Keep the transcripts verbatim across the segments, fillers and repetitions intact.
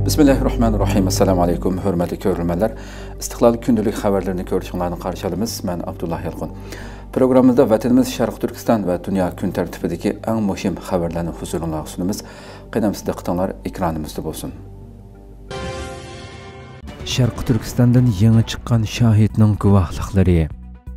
بىسمىللاھىررەھمانىررەھىم. ئەسسالامۇ ئەلەيكۇم، ھۆرمەتلىك كۆرۈرمەنلەر. ئىستىقلال كۈندىلىك خەۋەرلىرىنى كۆرۈشۈڭلارنى قارشى ئالىمىز. مەن ئابدۇللا يالقۇن. پروگراممىمىزدا ۋەتىنىمىز شەرقىي تۈركىستان ۋە دۇنيا كۈن تەرتىپىدىكى ئەڭ مۇھىم خەۋەرلەرنى ھۇزۇرۇڭلارغا سۇنىمىز. قېنى ئەمىسە دىققىتىڭلار ئېكرانىمىزدا بولسۇن. شەرقىي تۈركىستاندىن يېڭى چىققان شاھىتنىڭ گۇۋاھلىقلىرى.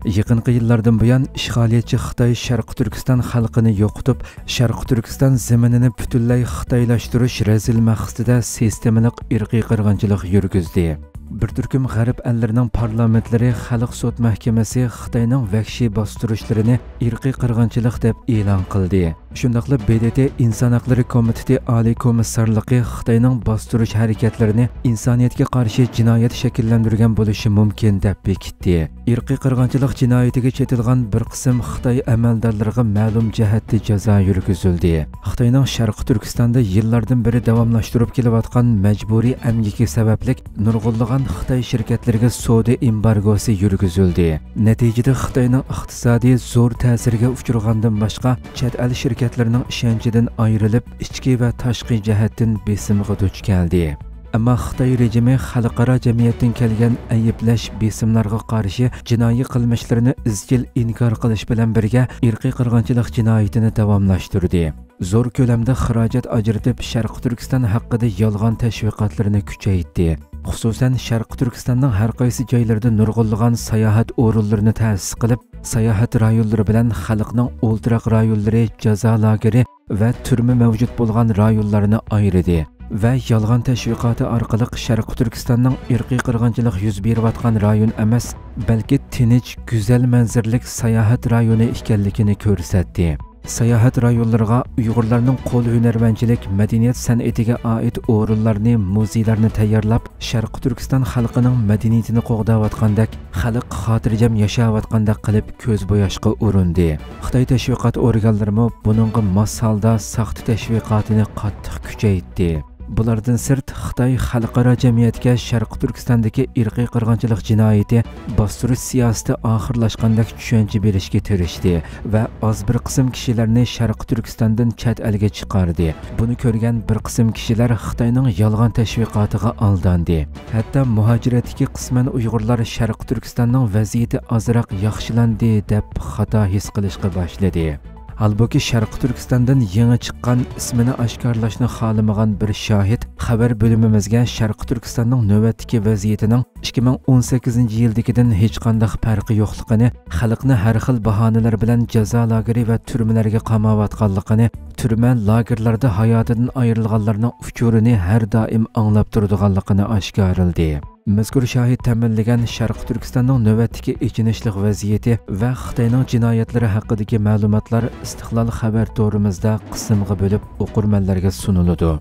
يېقىنقى يىللاردىن بۇيان، ئىشغالىيەتچى خىتاي شەرقىي تۈركىستان خەلقىنى يوقىتىپ، شەرقىي تۈركىستان زېمىنىنى پۈتۈنلەي خىتايلاشتۇرۇش رەزىل مەقسىتىدە سىستېمىلىق ئىرقىي قىرغىنچىلىق يۈرگۈزدى. بىر تۈركۈم غەرب ئەللىرىنىڭ پارلامېنتلىرى خەلق سوت مەھكىمىسى خىتاينىڭ ۋەھشىي باستۇرۇشلىرىنى ئىرقىي قىرغىنچىلىق دەپ ئېلان قىلدى. شۇنداقلا ب د ت ئىنسان ھەقلىرى كومىتېتى ئالىي كومىسسارلىقى خىتاينىڭ باستۇرۇش ھەرىكەتلىرىنى ئىنسانىيەتكە قارشى جىنايەت شەكىللەندۈرگەن بولۇشى مۇمكىن دەپ بېكىتتى. ئىرقىي قىرغىنچىلىق جىنايىتىگە چېتىلغان بىر قىسىم خىتاي ئەمەلدارلىرىغا مەلۇم جەھەتتە جازا يۈرگۈزۈلدى. خىتاينىڭ شەرقىي تۈركىستاندا يىللاردىن بېرى داۋاملاشتۇرۇپ كېلىۋاتقان مەجبۇرىي ئەمگىكى سەۋەبلىك نۇرغۇنلىغان خىتاي شىركەتلىرىگە سودا ئېمبارگوسى يۈرگۈزۈلدى. نەتىجىدە خىتاينىڭ ئىقتىسادى زور تەسىرگە ئۇچرىغاندىن باشقا، چەت ئەل شىركەتلىرىنىڭ ئىشەنچىدىن ئايرىلىپ، ئىچكى ۋە تاشقى جەھەتتىن بېسىمغا دۇچ كەلدى. ئەمما خىتاي رېجىمى خەلقئارا جەمئىيەتتىن كەلگەن ئەيىبلەش بېسىملارغا قارشى جىنايى قىلمىشلىرىنى ئىزچىل ئىنكار قىلىش بىلەن بىرگە، ئىرقىي قىرغىنچىلىق جىنايىتىنى داۋاملاشتۇردى. زور كۆلەمدە خىراجەت ئاجرىتىپ، شەرقىي تۈركىستان ھەققىدە يالغان تەشۋىقاتلىرىنى كۈچەيتتى. خۇسۇسەن، شەرقىي تۈركىستاننىڭ ھەر قايسى جايلىرىدا نۇرغۇنلىغان ساياھەت ئورۇنلىرىنى تەسىس قىلىپ، ساياھەت رايونلىرى بىلەن خەلقنىڭ ئولتۇراق رايونلىرى، جازا لاگېرى ۋە تۈرمە مەۋجۇت بولغان رايونلارنى ئايرىدى ۋە يالغان تەشۋىقاتى ئارقىلىق شەرقىي تۈركىستاننىڭ ئىرقىي قىرغىنچىلىق يۈز بېرىۋاتقان رايون ئەمەس، بەلكى تىنچ، گۈزەل مەنزىرىلىك ساياھەت رايونى ئىكەنلىكىنى كۆرسەتتى. ساياھەت رايونلىرىغا ئۇيغۇرلارنىڭ قول ھۈنەرۋەنچىلىك، مەدەنىيەت سەنئىتىگە ئائىت ئورۇنلارنى، مۇزېيلارنى تەييارلاپ، شەرقىي تۈركىستان خەلقىنىڭ مەدەنىيىتىنى قوغداۋاتقاندەك، خەلق خاتىرجەم ياشاۋاتقاندەك قىلىپ كۆز بوياشقا ئۇرۇندى. خىتاي تەشۋىقات ئورگانلىرىمۇ بۇنىڭغا ماس ھالدا ساختا تەشۋىقاتىنى قاتتىق كۈچەيتتى. بۇلاردىن سىرت، خىتاي خەلقئارا جەمئىيەتكە شەرقىي تۈركىستاندىكى ئىرقىي قىرغىنچىلىق جىنايىتى، باستۇرۇش سىياسىتى ئاخىرلاشقاندەك چۈشەنچە بېرىشكە تىرىشتى ۋە ئاز بىر قىسىم كىشىلەرنى شەرقىي تۈركىستاندىن چەت ئەلگە چىقاردى. بۇنى كۆرگەن بىر قىسىم كىشىلەر خىتاينىڭ يالغان تەشۋىقاتىغا ئالداندى. ھەتتا مۇھاجىرەتتىكى قىسمەن ئۇيغۇرلار شەرقىي تۈركىستاننىڭ ۋەزىيىتى ئازراق ياخشىلاندى دەپ خاتا ھېس قىلىشقا باشلىدى. ھالبۇكى، شەرقىي تۈركىستاندىن يېڭى چىققان، ئىسمىنى ئاشكارىلاشنى خالىمىغان بىر شاھىت خەۋەر بۆلۈمىمىزگە شەرقىي تۈركىستاننىڭ نۆۋەتتىكى ۋەزىيىتىنىڭ ئىككى مىڭ ئون سەككىزىنچى يىلدىكىدىن ھېچقانداق پەرقى يوقلۇقىنى، خەلقنى ھەر خىل باھانىلەر بىلەن جازا لاگېرى ۋە تۈرمىلەرگە قاماۋاتقانلىقىنى، تۈرمە، لاگېرلاردا ھاياتىدىن ئايرىلغانلارنىڭ ئۇچۇرىنى ھەر دائىم ئاڭلاپ تۇرىدىغانلىقىنى ئاشكارىلىدى. مەزكۇر شاھىت تەمىنلىگەن شەرقىي تۈركىستاننىڭ نۆۋەتتىكى ئېچىنىشلىق ۋەزىيىتى ۋە خىتاينىڭ جىنايەتلىرى ھەققىدىكى مەلۇماتلار ئىستىقلال خەۋەر تورىمىزدا قىسىمغا بۆلۈپ ئوقۇرمەنلەرگە سۇنۇلىدۇ.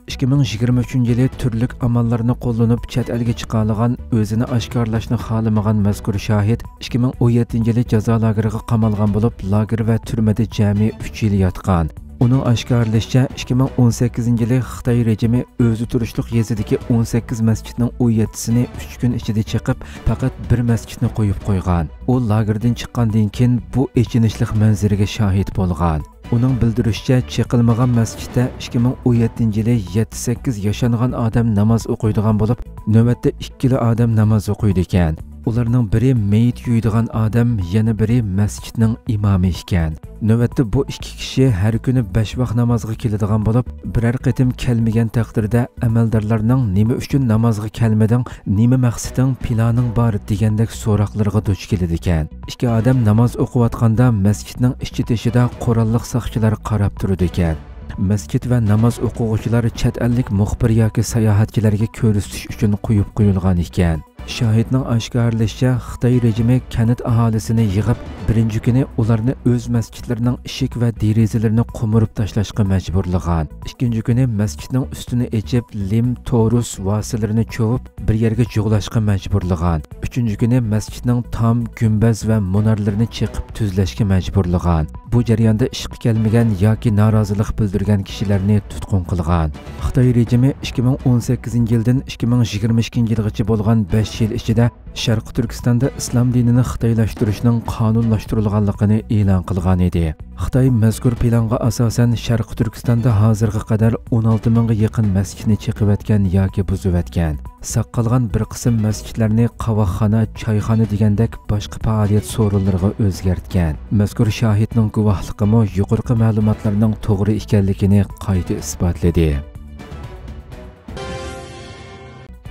ئىككى مىڭ يىگىرمە ئۈچىنچى يىلى تۈرلۈك ئاماللارنى قوللىنىپ چەت ئەلگە چىقالىغان، ئۆزىنى ئاشكارىلاشنى خالىمىغان مەزكۇر شاھىت ئىككى مىڭ ئون يەتتىنچى يىلى جازا لاگېرىغا قامالغان بولۇپ، لاگېر ۋە تۈرمىدە جەمئىي ئۈچ يىل ياتقان. ئۇنىڭ ئاشكارىلىشىچە، ئىككى مىڭ ئون سەككىزىنچى يىلى خىتاي رېجىمى ئۆزى تۇرۇشلۇق يېزىدىكى ئون سەككىز مەسچىتنىڭ ئون يەتتىسىنى ئۈچ كۈن ئىچىدە چېقىپ، پەقەت بىر مەسچىتنى قويۇپ قويغان. ئۇ لاگېردىن چىققاندىن كېيىن بۇ ئېچىنىشلىق مەنزىرىگە شاھىت بولغان. ئۇنىڭ بىلدۈرۈشىچە، چېقىلمىغان مەسچىتتە ئىككى مىڭ ئون يەتتىنچى يىلى يەتتە سەككىز ياشانغان ئادەم ناماز ئوقۇيدىغان بولۇپ، نۆۋەتتە ئىككىلا ئادەم ناماز ئوقۇيدىكەن. ئۇلارنىڭ بىرى مېيىت يۇيىدىغان ئادەم، يەنە بىرى مەسچىتنىڭ ئىمامى ئىكەن. نۆۋەتتە بۇ ئىككى كىشى ھەر كۈنى بەش ۋاق نامازغا كېلىدىغان بولۇپ، بىرەر قېتىم كەلمىگەن تەقدىردە، ئەمەلدارلارنىڭ «نېمە ئۈچۈن نامازغا كەلمىدىڭ؟ نېمە مەقسىتىڭ، پىلانىڭ بار؟» دېگەندەك سوراقلىرىغا دۇچ كېلىدىكەن. ئىككى ئادەم ناماز ئوقۇۋاتقاندا مەسچىتنىڭ ئىچى تېشىدا قوراللىق ساقچىلار قاراپ تۇرىدىكەن. مەسچىت ۋە ناماز ئوقۇغۇچىلار چەت ئەللىك مۇخبىر ياكى ساياھەتچىلەرگە كۆرسىتىش ئۈچۈن قويۇپ قويۇلغان ئىكەن. شاھىتنىڭ ئاشكارىلىشىچە، خىتاي رېجىمى كەنت ئاھالىسىنى يىغىپ، بىرىنچى كۈنى ئۇلارنى ئۆز مەسچىتلىرىنىڭ ئىشىك ۋە دېرىزىلىرىنى قومۇرۇپ تاشلاشقا مەجبۇرلىغان. ئىككىنچى كۈنى مەسچىتنىڭ ئۈستىنى ئېچىپ، لىم، تورۇس ۋاسىلىرىنى چوۋۇپ، بىر يەرگە جۇغلاشقا مەجبۇرلىغان. ئۈچىنچى كۈنى مەسچىتنىڭ تام، گۈمبەز ۋە مۇنارلىرىنى چېقىپ تۈزلەشكە مەجبۇرلىغان. بۇ جەرياندا ئىشقا كەلمىگەن ياكى نارازىلىق بىلدۈرگەن كىشىلەرنى تۇتقۇن قىلغان. خىتاي رېجىمى ئىككى مىڭ ئون سەككىزىنچى يىلدىن ئىككى مىڭ يىگىرمە ئىككىنچى يىلغىچە بولغان بەش يىل ئىچىدە شەرقىي تۈركىستاندا ئىسلام دىنىنى خىتايلاشتۇرۇشنىڭ قانۇنلاشتۇرۇلغان ئورۇنلاشتۇرۇلغانلىقىنى ئېلان قىلغان ئىدى. خىتاي مەزكۇر پىلانغا ئاساسەن، شەرقىي تۈركىستاندا ھازىرغا قەدەر ئون ئالتە مىڭغا يېقىن مەسچىتنى چېقىۋەتكەن ياكى بۇزۇۋەتكەن. ساق قالغان بىر قىسىم مەسچىتلەرنى قاۋاقخانا، چايخانا دېگەندەك باشقا پائالىيەت سورۇنلىرىغا ئۆزگەرتكەن. مەزكۇر شاھىتنىڭ گۇۋاھلىقىمۇ يۇقىرىقى مەلۇماتلارنىڭ توغرا ئىكەنلىكىنى قايتا ئىسپاتلىدى.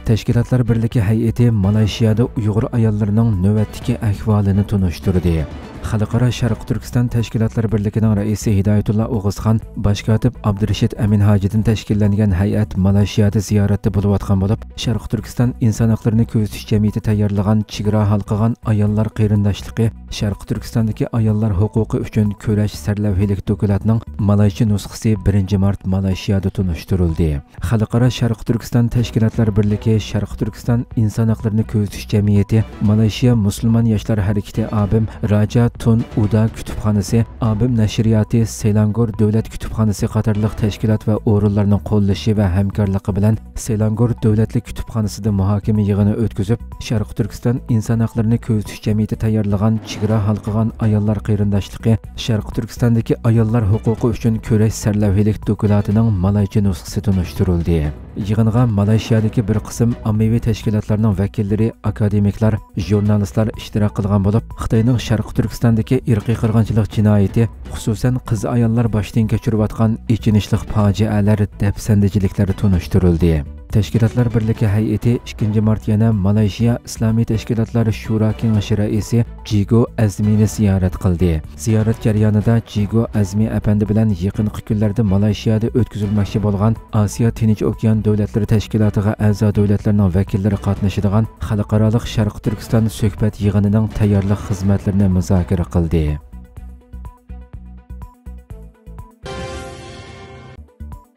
تەشكىلاتلار بىرلىكى ھەيئىتى مالايشىيادا ئۇيغۇر ئاياللىرىنىڭ نۆۋەتتىكى ئەھۋالىنى تونۇشتۇردى. خەلقئارا شەرقىي تۈركىستان تەشكىلاتلار بىرلىكىنىڭ رەئىسى ھىدايەتۇللا ئوغۇزخان، باش كاتىپ ئابدۇرېشىت ئەمىنھاجىدىن تەشكىللەنگەن ھەيئەت مالايشىيادا زىيارەتتە بولۇۋاتقان بولۇپ، شەرقىي تۈركىستان ئىنسان ھەقلىرىنى كۆزىتىش جەمئىيىتى تەييارلىغان چېگرا ھالقىغان ئاياللار قېرىنداشلىقى شەرقىي تۈركىستاندىكى ئاياللار ھوقۇقى ئۈچۈن كۈرەش سەرلەۋھىلىك دوكلاتىنىڭ مالايچە نۇسخىسى بىرىنچى مارت مالايشىيادا تونۇشتۇرۇلدى. خەلقئارا شەرقىي تۈركىستان تەشكىلاتلار بىرلىكى شەرقىي تۈركىستان ئىنسان ھەقلىرىنى كۆزىتىش جەمئىيىتى مالايشىيا مۇسۇلمان ياشلار ھەرىكىتى ئابىم راجا تۇن ئۇدا كۇتۇپخانىسى، ئابىم نەشرىياتى، سېلانگور دۆلەت كۇتۇپخانىسى قاتارلىق تەشكىلات ۋە ئورۇنلارنىڭ قوللىشى ۋە ھەمكارلىقى بىلەن سېلانگور دۆلەتلىك كۇتۇپخانىسىدا مۇھاكىمە يىغىنى ئۆتكۈزۈپ، شەرقىي تۈركىستان ئىنسان ھەقلىرىنى كۆزىتىش جەمئىيىتى تەييارلىغان چېگرا ھالقىغان ئاياللار قېرىنداشلىقى شەرقىي تۈركىستاندىكى ئاياللار ھوقۇقى ئۈچۈن كۈرەش سەرلەۋھىلىك دوكلاتىنىڭ مالايچە نۇسخىسى تونۇشتۇرۇلدى. يىغىنغا مالايشىيادىكى بىر قىسىم ئاممىۋى تەشكىلاتلارنىڭ ۋەكىللىرى، ئاكادېمىكلار، ژۇرنالىستلار ئىشتىراك قىلغان بولۇپ، خىتاينىڭ شەرقىي تۈركىستاندىكى ئىرقىي قىرغىنچىلىق جىنايىتى، خۇسۇسەن قىز-ئاياللار باشتىن كەچۈرۈۋاتقان ئېچىنىشلىق پاجىئەلەر، دەپسەندىچىلىكلەر تونۇشتۇرۇلدى. تەشكىلاتلار بىرلىكى ھەيئىتى ئىككىنچى مارت يەنە مالايشىيا ئىسلامىي تەشكىلاتلار شورا كېڭىشى رەئىسى جىگو ئەزمىنى زىيارەت قىلدى. زىيارەت جەريانىدا جىگو ئەزمى ئەپەندى بىلەن يېقىنقى كۈنلەردە مالايشىيادا ئۆتكۈزۈلمەكچى بولغان ئاسىيا تىنچ ئوكيان دۆلەتلىرى تەشكىلاتىغا ئەزا دۆلەتلەرنىڭ ۋەكىللىرى قاتنىشىدىغان خەلقئارالىق شەرقىي تۈركىستان سۆھبەت يىغىنىنىڭ تەييارلىق خىزمەتلىرىنى مۇزاكىرە قىلدى.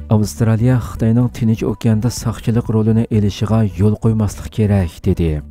ئاۋسترالىيە خىتاينىڭ تىنچ ئوكياندا ساقچىلىق رولىنى ئېلىشىغا يول قويماسلىق كېرەك، دېدى.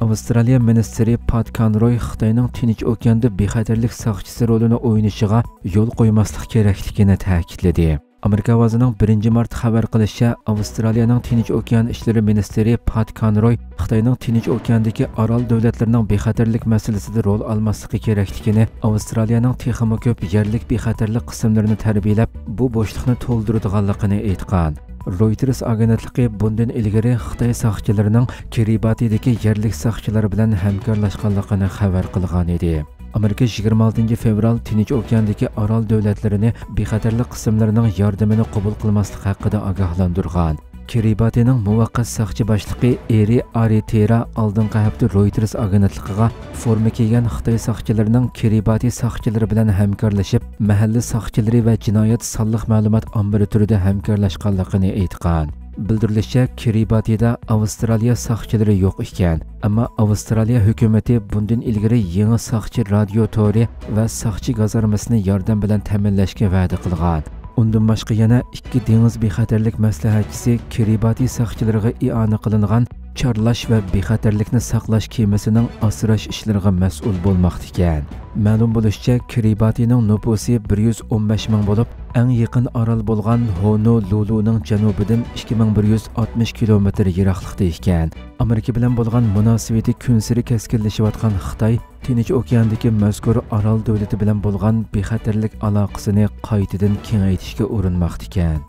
ئاۋسترالىيە مىنىستىرى پات كانروي خىتاينىڭ تىنچ ئوكياندا بىخەتەرلىك ساقچىسى رولىنى ئوينىشىغا يول قويماسلىق كېرەكلىكىنى تەكىتلىدى. ئامېرىكا ئاۋازىنىڭ بىرىنچى مارت خەۋەر قىلىشىچە، ئاۋسترالىيەنىڭ تىنچ ئوكيان ئىشلىرى مىنىستىرى پات كانروي خىتاينىڭ تىنچ ئوكياندىكى ئارال دۆلەتلىرىنىڭ بىخەتەرلىك مەسىلىسىدە رول ئالماسلىقى كېرەكلىكىنى، ئاۋسترالىيەنىڭ تېخىمۇ كۆپ يەرلىك بىخەتەرلىك قىسىملىرىنى تەربىيەلەپ، بۇ بوشلۇقنى تولدۇرىدىغانلىقىنى ئېيتقان. رويتېرس ئاگېنتلىقى بۇندىن ئىلگىرى خىتاي ساقچىلىرىنىڭ كىرىباتىدىكى يەرلىك ساقچىلار بىلەن ھەمكارلاشقانلىقىنى خەۋەر قىلغان ئىدى. ئامېرىكا يىگىرمە ئالتىنچى فېۋرال تىنچ ئوكياندىكى ئارال دۆلەتلىرىنى بىخەتەرلىك قىسىملىرىنىڭ ياردىمىنى قوبۇل قىلماسلىق ھەققىدە ئاگاھلاندۇرغان. كىرىباتىنىڭ مۇۋەققەت ساقچى باشلىقى ئېرى ئارىتېرا ئالدىنقى ھەپتە رويتېرس ئاگېنتلىقىغا فورما كىيگەن خىتاي ساقچىلىرىنىڭ كىرىباتى ساقچىلىرى بىلەن ھەمكارلىشىپ، مەھەللە ساقچىلىرى ۋە جىنايەت سانلىق مەلۇمات ئامبىرى تۈرىدە ھەمكارلاشقانلىقىنى ئېيتقان. بىلدۈرۈلۈشىچە، كىرىباتىدا ئاۋسترالىيە ساقچىلىرى يوق ئىكەن، ئەمما ئاۋسترالىيە ھۆكۈمىتى بۇندىن ئىلگىرى يېڭى ساقچى رادىيو تورى ۋە ساقچى گازارمىسىنى ياردەم بىلەن تەمىنلەشكە ۋەدە قىلغان. ئۇندىن باشقا يەنە ئىككى دېڭىز بىخەتەرلىك مەسلىھەتچىسى كىرىباتى ساقچىلىرىغا ئىئانە قىلىنغان چارلاش ۋە بىخەتەرلىكنى ساقلاش كېمىسىنىڭ ئاسراش ئىشلىرىغا مەسئۇل بولماقتىكەن. مەلۇم بولۇشىچە، كىرىباتىنىڭ نوپۇسى بىر يۈز ئون بەش مىڭ بولۇپ، ئەڭ يېقىن ئارال بولغان ھونولۇلۇنىڭ جەنۇبىدىن ئىككى مىڭ بىر يۈز ئاتمىش كىلومېتىر يىراقلىقتا ئىكەن. ئامېرىكا بىلەن بولغان مۇناسىۋىتى كۈنسېرى كەسكىنلىشىۋاتقان خىتاي تىنچ ئوكياندىكى مەزكۇر ئارال دۆلىتى بىلەن بولغان بىخەتەرلىك ئالاقىسىنى قايتىدىن كېڭەيتىشكە ئۇرۇنماقتىكەن.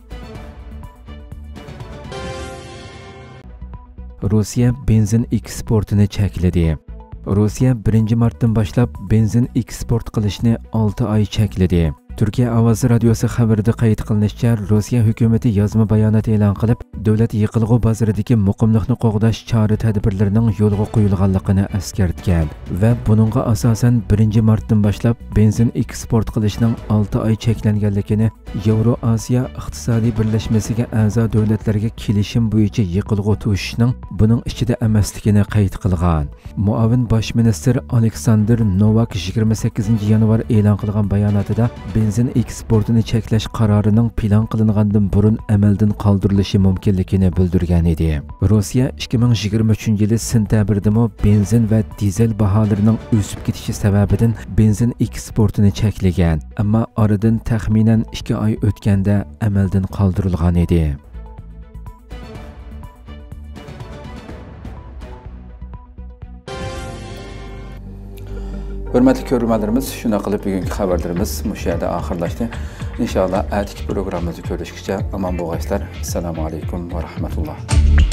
روسىيە بېنزىن ئېكسپورتىنى چەكلىدى. روسىيە بىرىنچى مارتتىن باشلاپ بېنزىن ئېكسپورت قىلىشنى ئالتە ئاي چەكلىدى. تۈركىيە ئاۋازى رادىيوسى خەۋىرىدە قەيت قىلىنىشىچە، روسىيە ھۆكۈمىتى يازما بايانات ئېلان قىلىپ، دۆلەت يېقىلغۇ بازىرىدىكى مۇقىملىقنى قوغداش چارە تەدبىرلىرىنىڭ يولغا قويۇلغانلىقىنى ئەسكەرتكەن ۋە بۇنىڭغا ئاساسەن، بىرىنچى مارتتىن باشلاپ بېنزىن ئېكسپورت قىلىشنىڭ ئالتە ئاي چەكلەنگەنلىكىنى ياۋرو ئاسىيا ئىقتىسادىي بىرلەشمىسىگە ئەزا دۆلەتلەرگە كېلىشىم بويىچە يېقىلغۇ توشۇشنىڭ بۇنىڭ ئىچىدە ئەمەسلىكىنى قەيت قىلغان. مۇئاۋىن باش مىنىستىر ئالېكساندىر نوۋاك يىگىرمە سەككىزىنچى يانۋار ئېلان قىلغان باياناتىدا بېنزىن ئېكسپورتىنى چەكلەش قارارىنىڭ پىلان قىلىنغاندىن بۇرۇن ئەمەلدىن قالدۇرۇلۇشى مۇمكىنلىكىنى بىلدۈرگەن ئىدى. روسىيە ئىككى مىڭ يىگىرمە ئۈچىنچى يىلى سېنتەبىردىمۇ بېنزىن ۋە دىزېل باھالىرىنىڭ ئۆسۈپ كېتىشى سەۋەبىدىن بېنزىن ئېكسپورتىنى چەكلىگەن، ئەمما ئارىدىن تەخمىنەن ئىككى ئاي ئۆتكەندە ئەمەلدىن قالدۇرۇلغان ئىدى. ھۆرمەتلىك كۆرۈرمەنلىرىمىز، شۇنداق قىلىپ بۈگۈنكى خەۋەرلىرىمىز مۇشۇ يەردە ئاخىرلاشتى. ئىنشاللا ئەتىكى پروگراممىمىزدا كۆرۈشكىچە ئامان بولغايسىلەر. ئەسسالامۇ ئەلەيكۇم ۋە رەھمەتۇللا.